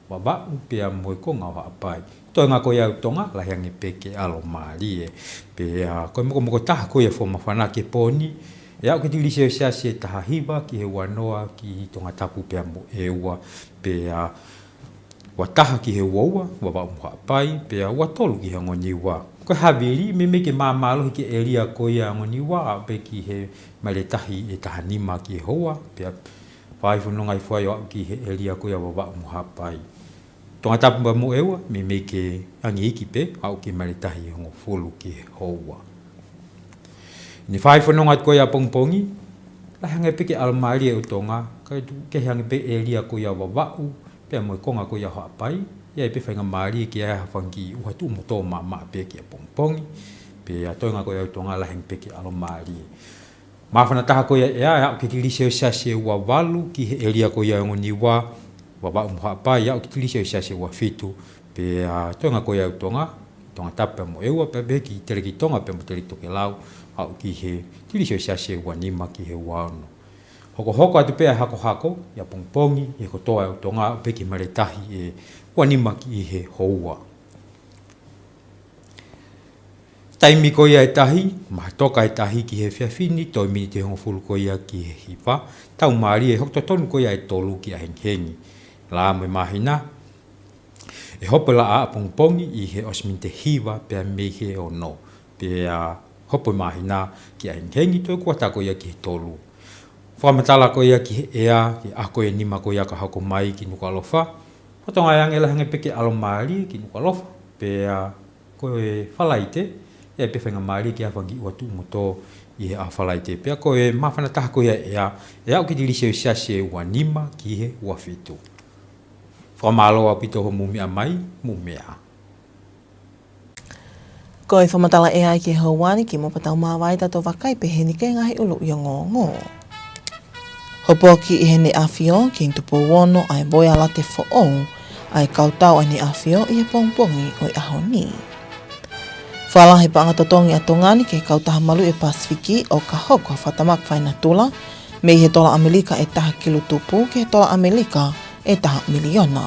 Vavaʻu pea mo e konga ʻo Haʻapai. Toenga ko ia ʻo Tonga, lahi ange pē ki he ʻalomālie. Pea ko e mokomoko taha ko ia ʻo e fuʻu māfana ki he pō ni, ʻe aʻu ki he tigilī selesiasi ʻe taha hiva ki he ua noa ki Tongatapu pea mo ʻEua, pea ua taha ki he ua ua, Vavaʻu mo Haʻapai, pea ua tolu ki he ongo Niua. Ko e havili, meimei ke māmālohi ki he ʻēlia ko ia ʻo Niua, aʻu pē ki he maile tahi ʻe taha nima ki he houa, pea fai fononga hifo ai ʻo aʻu ki he ʻēlia ko ia ʻo Vavaʻu mo Haʻapai. Tongatapu pea mo ʻEua, meimei ke angi iiki pē, aʻu ki he maile tahi ʻe hongofulu ki he houa. ʻEne fai fononga atu ko ia ʻapongipongi, lahi ange pē ki he ʻalomālie ʻo Tonga, kae tuʻu kehe ange pē ʻēlia ko ia ʻo Vavaʻu, pea mo e konga ko ia ʻo Haʻapai, ʻe ʻi ai pē faingamālie ke ʻi ai ha fanga kiʻi ʻuha tuʻu mo tō maʻamaʻa pē ki ʻapongipongi, pea toenga ko ia ʻo Tonga lahi ange pē ki he ʻalomālie. Māfana taha ko ia ʻo e ʻea, ʻe aʻu ki he tigilī selesiasi ʻe ua valu ki he ʻēlia ko ia ʻo Niua, Vavaʻu mo Haʻapai, ʻe aʻu ki he tigilī selesiasi ʻe ua fitu, pea toenga ko ia ʻo Tonga, Tongatapu pea mo ʻEua, pea pehē ki Telekitonga pea mo Telekitokelau, aʻu ki he tigilī selesiasi ʻe ua nima ki he ua ono. Hokohoko atu pē ʻa e hakohako ʻi ʻapongipongi ʻi he kotoa ʻo Tonga, aʻu pē ki he maile tahi ʻe ua nima ki he houa. Taimi ko ia ʻe tahi, mahatoka ʻe tahi ki he efiafi ni, toe miniti ʻe hongofulu ko ia ki he hiva, tau mālie ʻe hoko totonu ko ia ʻe tolu ki ʻahengihengi. Lā mo e māhina, ʻe hopo e laʻā ʻapongipongi ʻi he ʻosi miniti ʻe hiva pea mei he ono, pea hopo e māhina ki ʻahengihengi, toe kuata ko ia ki he tolu. Fakamatala ko ia ki he ʻea, ki he ʻaho ko ia ʻe nima ko ia ka hoko mai ki Nukuʻalofa, fakatokangaʻi ange lahi ange pē ki he ʻalomālie ki Nukuʻalofa, pea ko e Falaite, ʻe ʻi ai pē faingamālie ke ʻi ai fanga kiʻi ʻuha tuʻu mo tō ʻi he ʻaho Falaite. Pea ko e māfana taha ko ia ʻo e ʻea, ʻe aʻu ki he tigilī selesiasi ʻe ua nima ki he ua fitu. Fakamālō ʻaupito hoʻomou meʻa mai, mou meʻa ā. Ko e fakamatala ʻea ki he houa ni, kimuʻa pea tau māvae, tau vakai pē heni ki he ngaahi ʻuluʻi ongoongo. Hopoki ʻe Heʻene ʻAfio, Kingi Tupou Ono, ʻa e Voia Laute Foʻou ʻa e kau tau ʻa Heʻene ʻAfio ʻi he pongipongi ʻo e ʻaho ni. Fakalahi e paʻanga totongi ʻa Tonga ni ki he Kautaha Maluʻi ʻo e Pasifiki ʻo ka hoko ha fakatamaki fakaenatula mei he tola ʻAmelika ʻe taha kilu tupu ki he tola ʻAmelika ʻe taha miliona.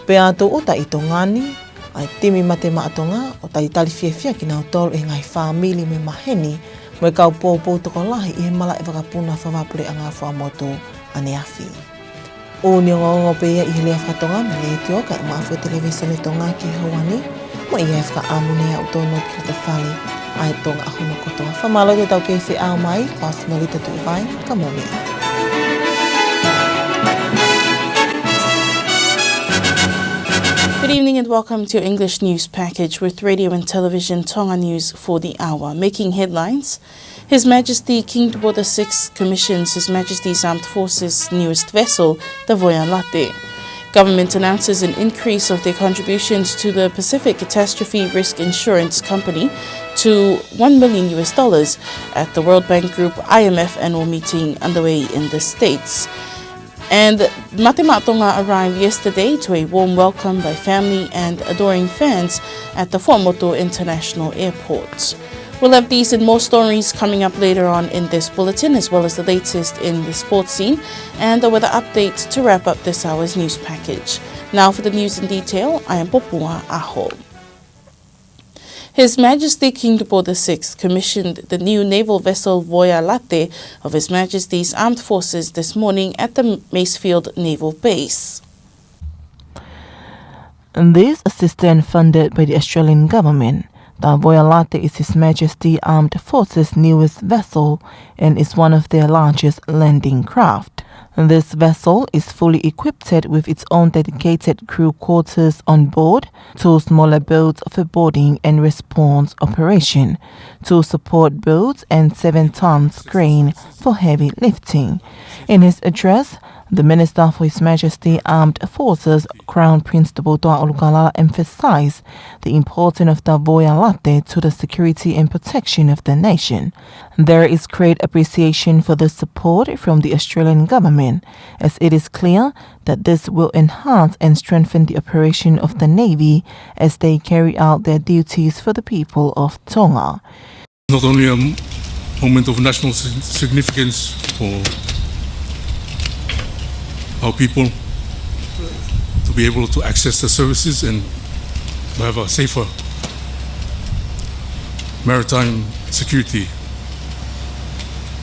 Pea tūʻuta ʻi Tonga ni ʻa e timi mate maʻa Tonga, ʻo talitali fiefia kinautolu ʻe he ngaahi fāmili mo e maheni mo e kau poupou tokolahi ʻi he malaʻe vakapuna fakavahaʻapuleʻanga fakamotu ʻaneafi. ʻOku ne ongoongo pē ia ʻi he lea faka-Tonga mei he Letiō kae ʻumaʻā foki e Televīsone Tonga ki he houa ni, mo ia ʻe fakaʻamu ʻeni ʻa e ʻOtua ki loto fale ʻa e Tonga ʻaho ni kotoa. Fakamālō atu ʻetau kei feʻao mai, ko Smolita Tuʻivai, ka mou meʻa ā. Good evening and welcome to your English news package with Radio and Television Tonga News for the hour. Making headlines His Majesty King Tupou the Sixth commissions His Majesty's Armed Forces' newest vessel, the Voyalate. Government announces an increase of their contributions to the Pacific Catastrophe Risk Insurance Company to one million U S dollars at the World Bank Group I M F annual meeting underway in the States. And Mate Maʻa Tonga arrived yesterday to a warm welcome by family and adoring fans at the Fuaʻamotu International Airport. We'll have these and more stories coming up later on in this bulletin, as well as the latest in the sports scene and the weather update to wrap up this hour's news package. Now for the news in detail, I am Popua Aho. His Majesty King Tupou the Sixth commissioned the new naval vessel Voyalate of His Majesty's Armed Forces this morning at the Masefield Naval Base. This assistance, funded by the Australian government, the Voyalate is His Majesty's Armed Forces' newest vessel and is one of their largest landing craft. This vessel is fully equipped with its own dedicated crew quarters on board, two smaller boats for boarding and response operation, two support boats and seven tons crane for heavy lifting. In his address, the Minister for His Majesty's Armed Forces, Crown Prince Tupoutoʻa ʻUlukalala, emphasized the importance of the Voyalate to the security and protection of the nation. There is great appreciation for the support from the Australian government, as it is clear that this will enhance and strengthen the operation of the Navy as they carry out their duties for the people of Tonga. Not only a m-, moment of national sig-, significance for our people to be able to access the services and to have a safer maritime security,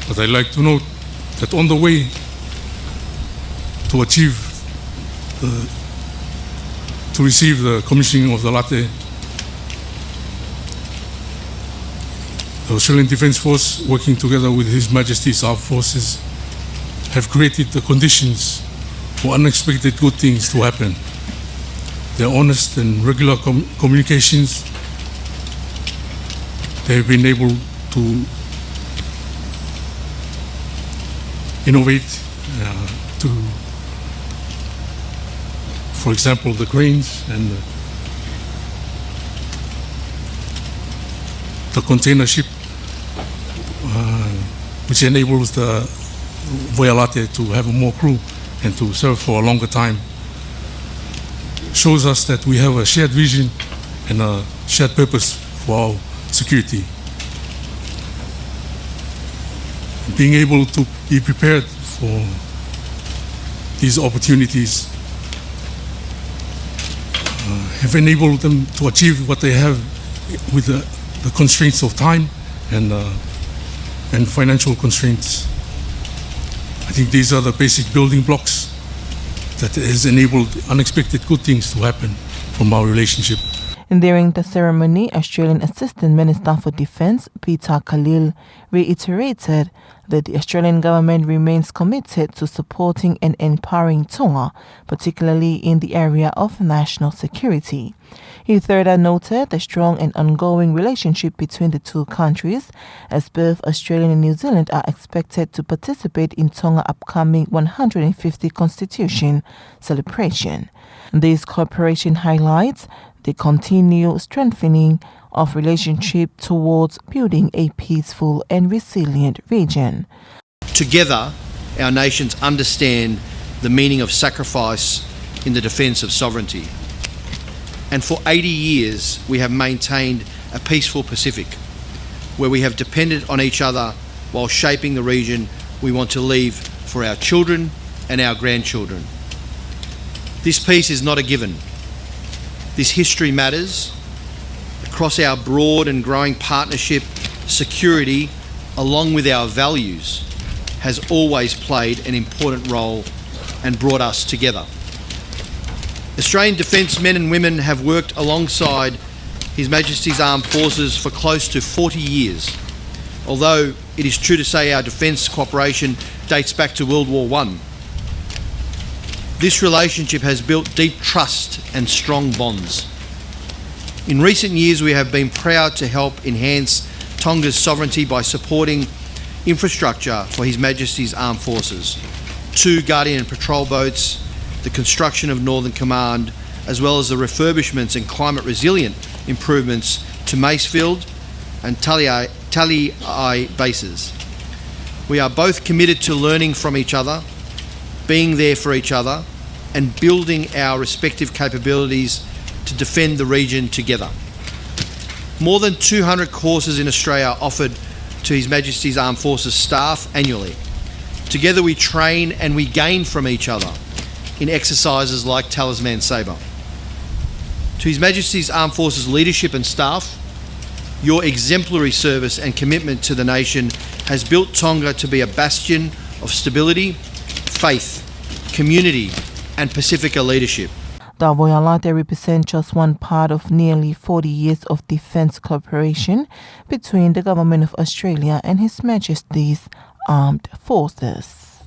but I'd like to note that on the way to achieve, uh, to receive the commissioning of the Late, the Australian Defence Force, working together with His Majesty's Armed Forces, have created the conditions for unexpected good things to happen. Their honest and regular com-, communications, they have been able to innovate, uh, to, for example, the cranes and the, the container ship, uh, which enables the Voyalate to have more crew and to serve for a longer time, shows us that we have a shared vision and a shared purpose for our security. Being able to be prepared for these opportunities, uh, have enabled them to achieve what they have with the, the constraints of time and, uh, and financial constraints. I think these are the basic building blocks that has enabled unexpected good things to happen from our relationship. And during the ceremony, Australian Assistant Minister for Defence, Peter Khalil, reiterated that the Australian government remains committed to supporting and empowering Tonga, particularly in the area of national security. He further noted the strong and ongoing relationship between the two countries, as both Australia and New Zealand are expected to participate in Tonga's upcoming one hundred fiftieth Constitution celebration. This cooperation highlights the continued strengthening of relationship towards building a peaceful and resilient region. Together, our nations understand the meaning of sacrifice in the defence of sovereignty. And for eighty years, we have maintained a peaceful Pacific, where we have depended on each other while shaping the region we want to leave for our children and our grandchildren. This peace is not a given. This history matters. Across our broad and growing partnership, security, along with our values, has always played an important role and brought us together. Australian defence men and women have worked alongside His Majesty's Armed Forces for close to forty years, although it is true to say our defence cooperation dates back to World War One. This relationship has built deep trust and strong bonds. In recent years, we have been proud to help enhance Tonga's sovereignty by supporting infrastructure for His Majesty's Armed Forces, two Guardian patrol boats, the construction of Northern Command, as well as the refurbishments and climate resilient improvements to Masefield and Tali Ai, Tali Ai bases. We are both committed to learning from each other, being there for each other, and building our respective capabilities to defend the region together. More than two hundred courses in Australia are offered to His Majesty's Armed Forces staff annually. Together we train and we gain from each other in exercises like Talisman Sabre. To His Majesty's Armed Forces leadership and staff, your exemplary service and commitment to the nation has built Tonga to be a bastion of stability, faith, community, and Pasifika leadership. The Voyala, they represent just one part of nearly forty years of defense cooperation between the Government of Australia and His Majesty's Armed Forces.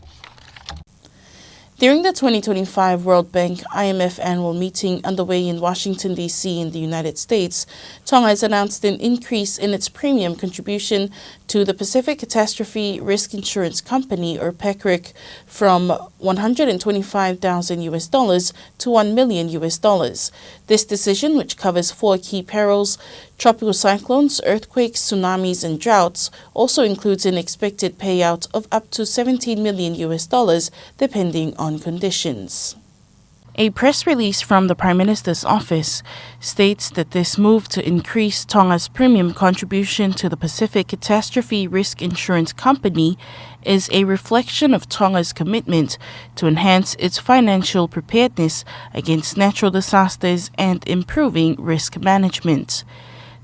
During the twenty twenty-five World Bank I M F annual meeting underway in Washington, D C in the United States, Tonga has announced an increase in its premium contribution to the Pacific Catastrophe Risk Insurance Company, or PECRIC, from one hundred and twenty-five thousand U S dollars to one million U S dollars. This decision, which covers four key perils, tropical cyclones, earthquakes, tsunamis, and droughts, also includes an expected payout of up to seventeen million U S dollars, depending on conditions. A press release from the Prime Minister's office states that this move to increase Tonga's premium contribution to the Pacific Catastrophe Risk Insurance Company is a reflection of Tonga's commitment to enhance its financial preparedness against natural disasters and improving risk management.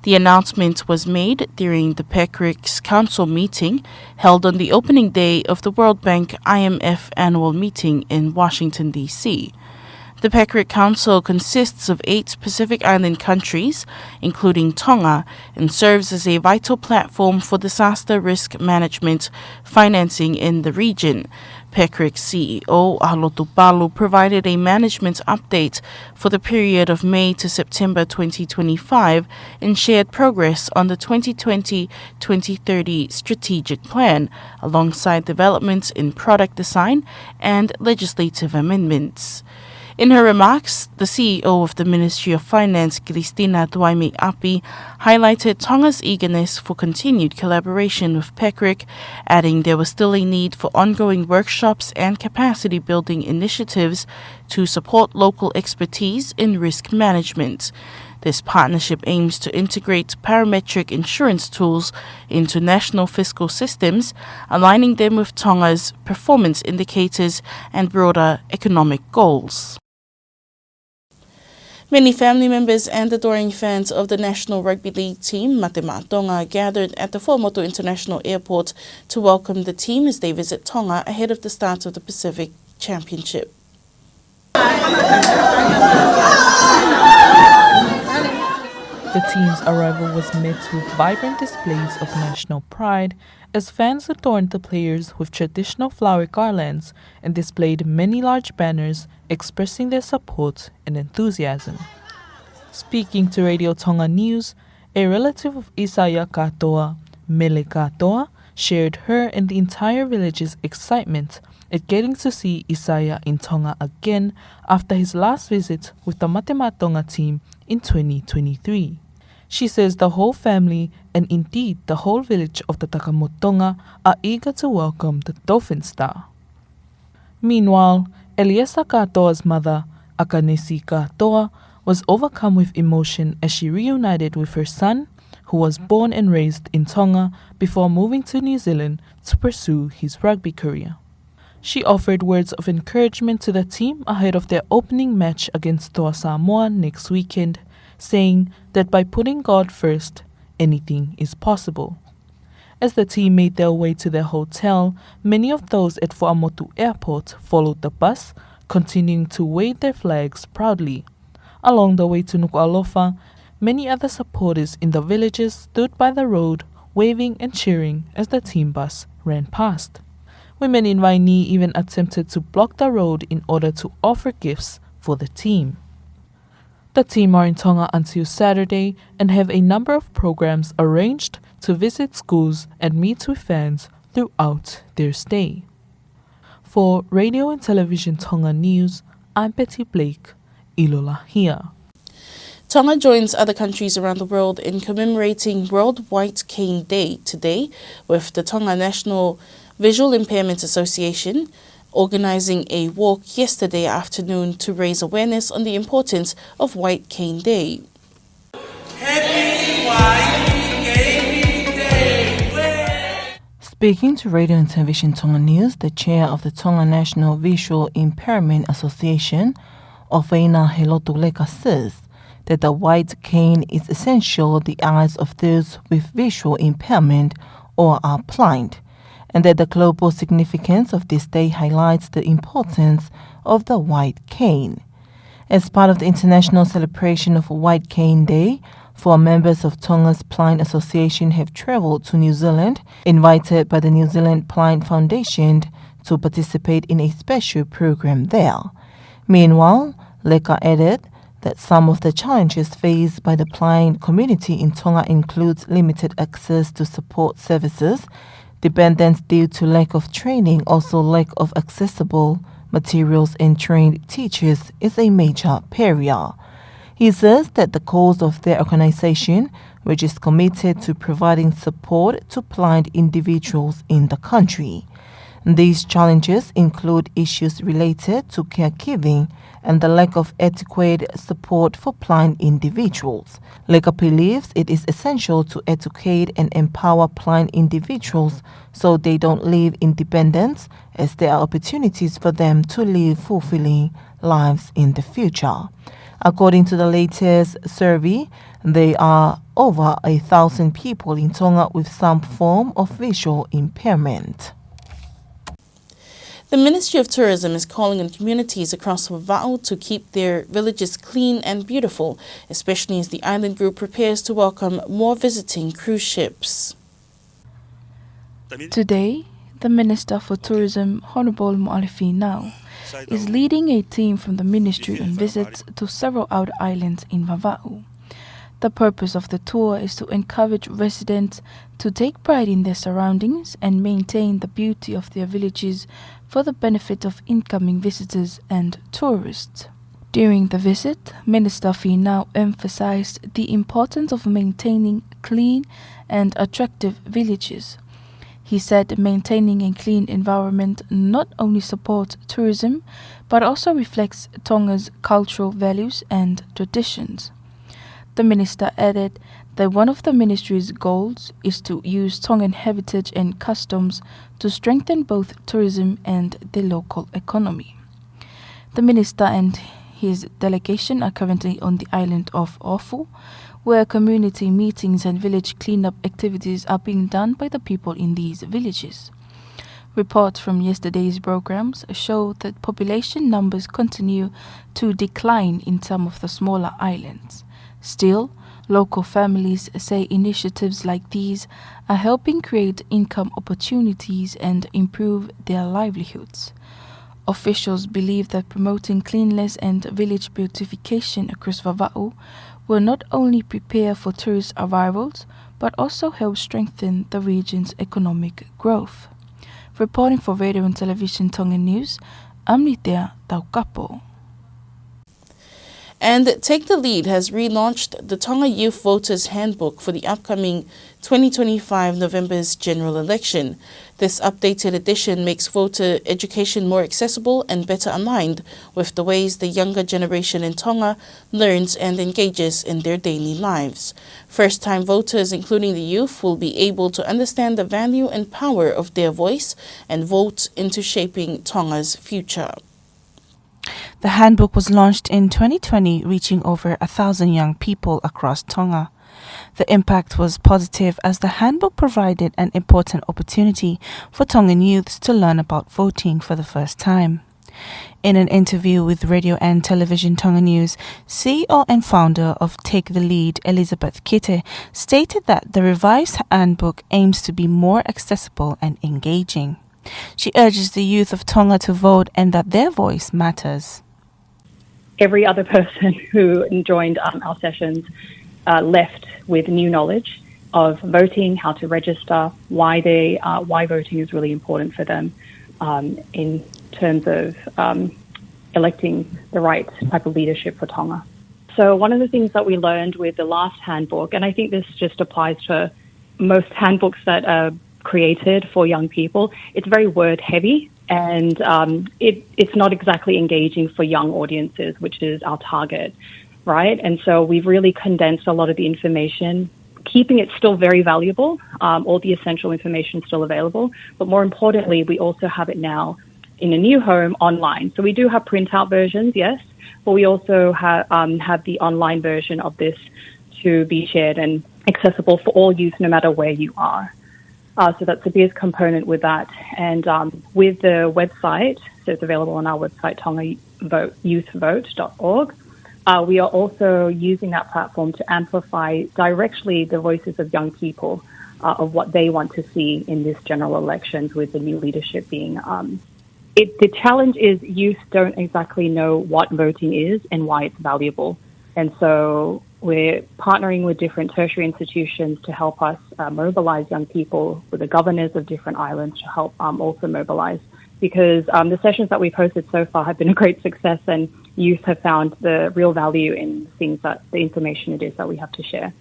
The announcement was made during the PECRIC's council meeting held on the opening day of the World Bank I M F annual meeting in Washington, D C. The PECRIC Council consists of eight Pacific Island countries, including Tonga, and serves as a vital platform for disaster risk management financing in the region. PECRIC C E O Ahalotu Palu provided a management update for the period of May to September twenty twenty-five and shared progress on the twenty twenty twenty thirty strategic plan, alongside developments in product design and legislative amendments. In her remarks, the C E O of the Ministry of Finance, Christina Tuaimi Api, highlighted Tonga's eagerness for continued collaboration with PECRIC, adding there was still a need for ongoing workshops and capacity-building initiatives to support local expertise in risk management. This partnership aims to integrate parametric insurance tools into national fiscal systems, aligning them with Tonga's performance indicators and broader economic goals. Many family members and adoring fans of the National Rugby League team, Mate Maʻa Tonga, gathered at the Fuaʻamotu International Airport to welcome the team as they visit Tonga ahead of the start of the Pacific Championship. The team's arrival was met with vibrant displays of national pride as fans adorned the players with traditional flower garlands and displayed many large banners expressing their support and enthusiasm. Speaking to Radio Tonga News, a relative of Isaia Katoa, Mele Katoa, shared her and the entire village's excitement at getting to see Isaia in Tonga again after his last visit with the Mate Maʻa Tonga team in twenty twenty-three. She says the whole family, and indeed the whole village of the Takamotonga, are eager to welcome the Dolphin Star. Meanwhile, Eliesa Katoa's mother, Akanesi Katoa, was overcome with emotion as she reunited with her son, who was born and raised in Tonga before moving to New Zealand to pursue his rugby career. She offered words of encouragement to the team ahead of their opening match against Toa Samoa next weekend, saying that by putting God first, anything is possible. As the team made their way to their hotel, many of those at Fuaʻamotu Airport followed the bus, continuing to wave their flags proudly. Along the way to Nukuʻalofa, many other supporters in the villages stood by the road, waving and cheering as the team bus ran past. Women in Vainī even attempted to block the road in order to offer gifts for the team. The team are in Tonga until Saturday and have a number of programs arranged to visit schools and meet with fans throughout their stay. For Radio and Television Tonga News, I'm Betty Blake, ʻIloa Hia. Tonga joins other countries around the world in commemorating World White Cane Day today, with the Tonga National Visual Impairment Association organizing a walk yesterday afternoon to raise awareness on the importance of White Cane Day. Happy White Cane Day! Speaking to Radio and Television Tonga News, the chair of the Tonga National Visual Impairment Association, ʻOfeina Helotu Leka, says that the white cane is essential the eyes of those with visual impairment or are blind, and that the global significance of this day highlights the importance of the white cane. As part of the international celebration of White Cane Day, four members of Tonga's Blind Association have traveled to New Zealand, invited by the New Zealand Blind Foundation, to participate in a special program there. Meanwhile, Leka added that some of the challenges faced by the blind community in Tonga includes limited access to support services, dependence due to lack of training, also lack of accessible materials and trained teachers is a major barrier. He says that the goals of their organization, which is committed to providing support to blind individuals in the country. These challenges include issues related to caregiving and the lack of adequate support for blind individuals. Leka believes it is essential to educate and empower blind individuals so they don't live in dependence, as there are opportunities for them to live fulfilling lives in the future. According to the latest survey, there are over a thousand people in Tonga with some form of visual impairment. The Ministry of Tourism is calling on communities across Vavaʻu to keep their villages clean and beautiful, especially as the island group prepares to welcome more visiting cruise ships. Today, the Minister for Tourism, Honourable Moʻale Fīnau, is leading a team from the ministry on visits to several outer islands in Vavaʻu. The purpose of the tour is to encourage residents to take pride in their surroundings and maintain the beauty of their villages for the benefit of incoming visitors and tourists. During the visit, Minister Fīnau emphasized the importance of maintaining clean and attractive villages. He said maintaining a clean environment not only supports tourism, but also reflects Tonga's cultural values and traditions. The minister added that one of the ministry's goals is to use Tongan heritage and customs to strengthen both tourism and the local economy. The minister and his delegation are currently on the island of Oʻahu, where community meetings and village cleanup activities are being done by the people in these villages. Reports from yesterday's programs show that population numbers continue to decline in some of the smaller islands. Still, local families say initiatives like these are helping create income opportunities and improve their livelihoods. Officials believe that promoting cleanliness and village beautification across Vavaʻu will not only prepare for tourist arrivals, but also help strengthen the region's economic growth. Reporting for Radio and Television Tonga News, I'm Nitea Taukapo. And Take the Lead has relaunched the Tonga Youth Voters Handbook for the upcoming twenty twenty-five November's general election. This updated edition makes voter education more accessible and better aligned with the ways the younger generation in Tonga learns and engages in their daily lives. First-time voters, including the youth, will be able to understand the value and power of their voice and vote into shaping Tonga's future. The handbook was launched in twenty twenty, reaching over a thousand young people across Tonga. The impact was positive as the handbook provided an important opportunity for Tongan youths to learn about voting for the first time. In an interview with Radio and Television Tonga News, C E O and founder of Take the Lead, Elizabeth Kite, stated that the revised handbook aims to be more accessible and engaging. She urges the youth of Tonga to vote and that their voice matters. Every other person who joined, um, our sessions, uh, left with new knowledge, of voting, how to register, why they uh, why voting is really important for them um, in terms of um, electing the right type of leadership for Tonga. So one of the things that we learned with the last handbook, and I think this just applies to most handbooks that are created for young people, it's very word heavy and um, it, it's not exactly engaging for young audiences, which is our target, right? And so we've really condensed a lot of the information, keeping it still very valuable, um, all the essential information still available. But more importantly, we also have it now in a new home online. So we do have printout versions, yes, but we also ha- um, have the online version of this to be shared and accessible for all youth, no matter where you are. Uh, so that's the biggest component with that. And um, with the website, so it's available on our website, tonga vote youth vote dot org. Uh, we are also using that platform to amplify directly the voices of young people uh, of what they want to see in this general elections with the new leadership being. Um, it, the challenge is youth don't exactly know what voting is and why it's valuable. And so we're partnering with different tertiary institutions to help us uh, mobilize young people, with the governors of different islands to help um, also mobilize. Because um, the sessions that we've hosted so far have been a great success, and youth have found the real value in things that the information it is that we have to share.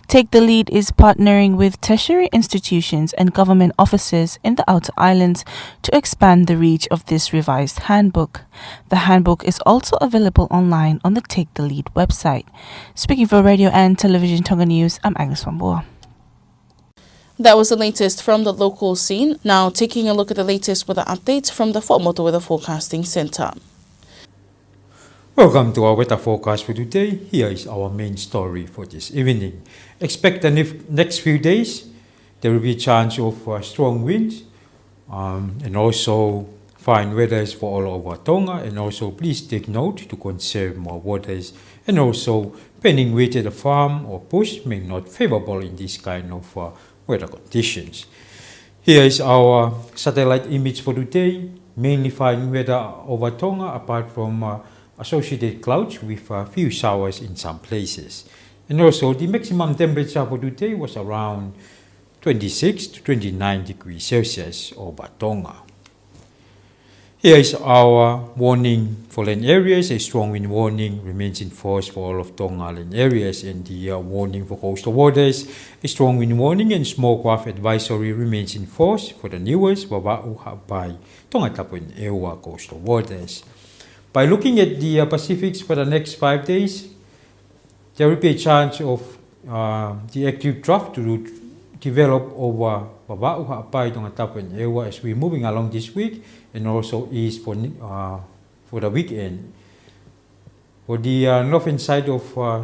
Take the Lead is partnering with tertiary institutions and government offices in the outer islands to expand the reach of this revised handbook. The handbook is also available online on the Take the Lead website. Speaking for Radio and Television Tonga News, I'm Agnes Wambua. That was the latest from the local scene. Now, taking a look at the latest weather updates from the Fuaʻamotu Weather Forecasting Centre. Welcome to our weather forecast for today. Here is our main story for this evening. Expect the next few days there will be a chance of uh, strong winds um, and also fine weather for all over Tonga, and also please take note to conserve more waters, and also spending weight at the farm or bush may not favorable in this kind of uh, weather conditions. Here is our satellite image for today. Mainly fine weather over Tonga, apart from uh, associated clouds with a few showers in some places. And also, the maximum temperature for today was around twenty-six to twenty-nine degrees Celsius over Tonga. Here is our warning for land areas. A strong wind warning remains in force for all of Tonga land areas, and the uh, warning for coastal waters. A strong wind warning and small craft advisory remains in force for the Niuas, Vavaʻu, Haʻapai, Tongatapu and ʻEua coastal waters. By looking at the uh, Pacifics for the next five days, there will be a chance of uh, the active trough to develop over Vavaʻu, Haʻapai, Tongatapu and ʻEua as we're moving along this week, and also east for uh, for the weekend. For the uh, northern side of uh,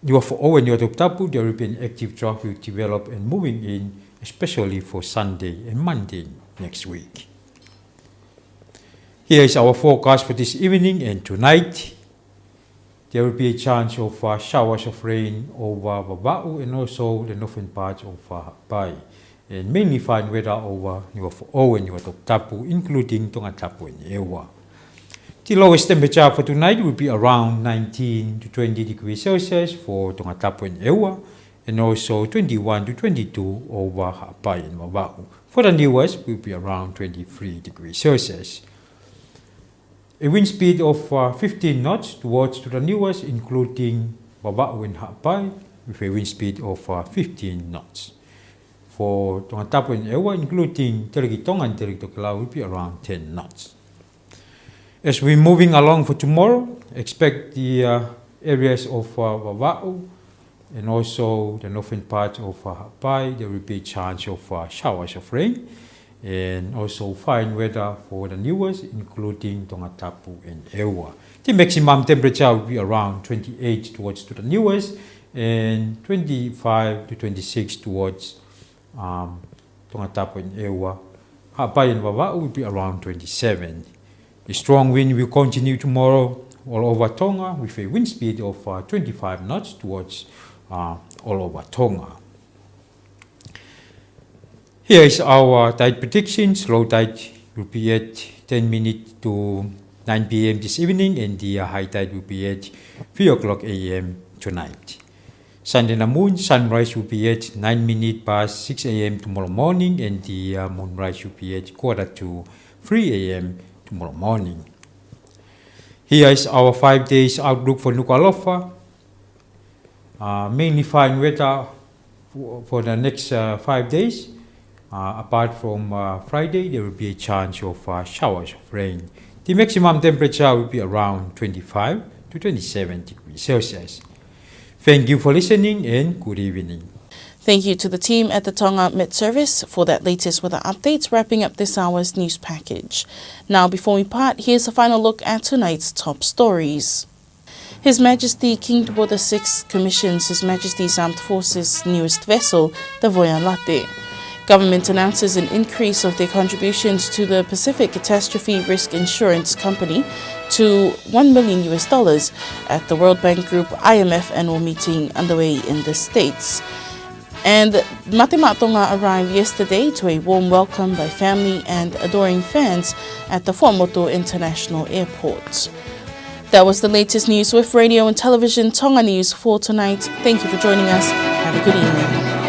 Niuafoʻou and Niuatoputapu, there will be an active trough will develop and moving in, especially for Sunday and Monday next week. Here is our forecast for this evening and tonight. There will be a chance of uh, showers of rain over Vavaʻu and also the northern parts of uh, Haʻapai, and mainly fine weather over Niuafoʻou and Niuatoputapu, including Tongatapu and ʻEua. The lowest temperature for tonight will be around nineteen to twenty degrees Celsius for Tongatapu and ʻEua, and also twenty-one to twenty-two over Haʻapai and Vavaʻu. For the Niuas, will be around twenty-three degrees Celsius. A wind speed of uh, fifteen knots towards to the Niuas, including Vavaʻu and Haʻapai, with a wind speed of uh, fifteen knots. For Tongatapu and ʻEua, including Telekitonga and Telekitokelau, will be around ten knots. As we're moving along for tomorrow, expect the uh, areas of uh, Vavaʻu and also the northern part of uh, Haʻapai, there will be a chance of uh, showers of rain and also fine weather for the Niuas, including Tongatapu and ʻEua. The maximum temperature will be around twenty-eight towards to the Niuas and twenty-five to twenty-six towards um, Tongatapu and ʻEua. Haʻapai and Vavaʻu will be around twenty-seven. The strong wind will continue tomorrow all over Tonga with a wind speed of uh, twenty-five knots towards uh, all over Tonga. Here is our tide predictions. Low tide will be at ten minutes to nine p.m. this evening, and the uh, high tide will be at three o'clock a.m. tonight. Sunday in the moon, sunrise will be at nine minutes past six a m tomorrow morning, and the uh, moonrise will be at quarter to three a m tomorrow morning. Here is our five days outlook for Nukuʻalofa. Uh, mainly fine weather for, for the next uh, five days. Uh, apart from uh, Friday, there will be a chance of uh, showers of rain. The maximum temperature will be around twenty-five to twenty-seven degrees Celsius. Thank you for listening and good evening. Thank you to the team at the Tonga Met Service for that latest weather update, wrapping up this hour's news package. Now, before we part, here's a final look at tonight's top stories. His Majesty King Tupou the sixth commissions His Majesty's Armed Forces' newest vessel, the Voia Late. Government announces an increase of their contributions to the Pacific Catastrophe Risk Insurance Company to one million U S dollars at the World Bank Group I M F annual meeting underway in the States. And Mate Maʻa Tonga arrived yesterday to a warm welcome by family and adoring fans at the Fuaʻamotu International Airport. That was the latest news with Radio and Television Tonga News for tonight. Thank you for joining us. Have a good evening.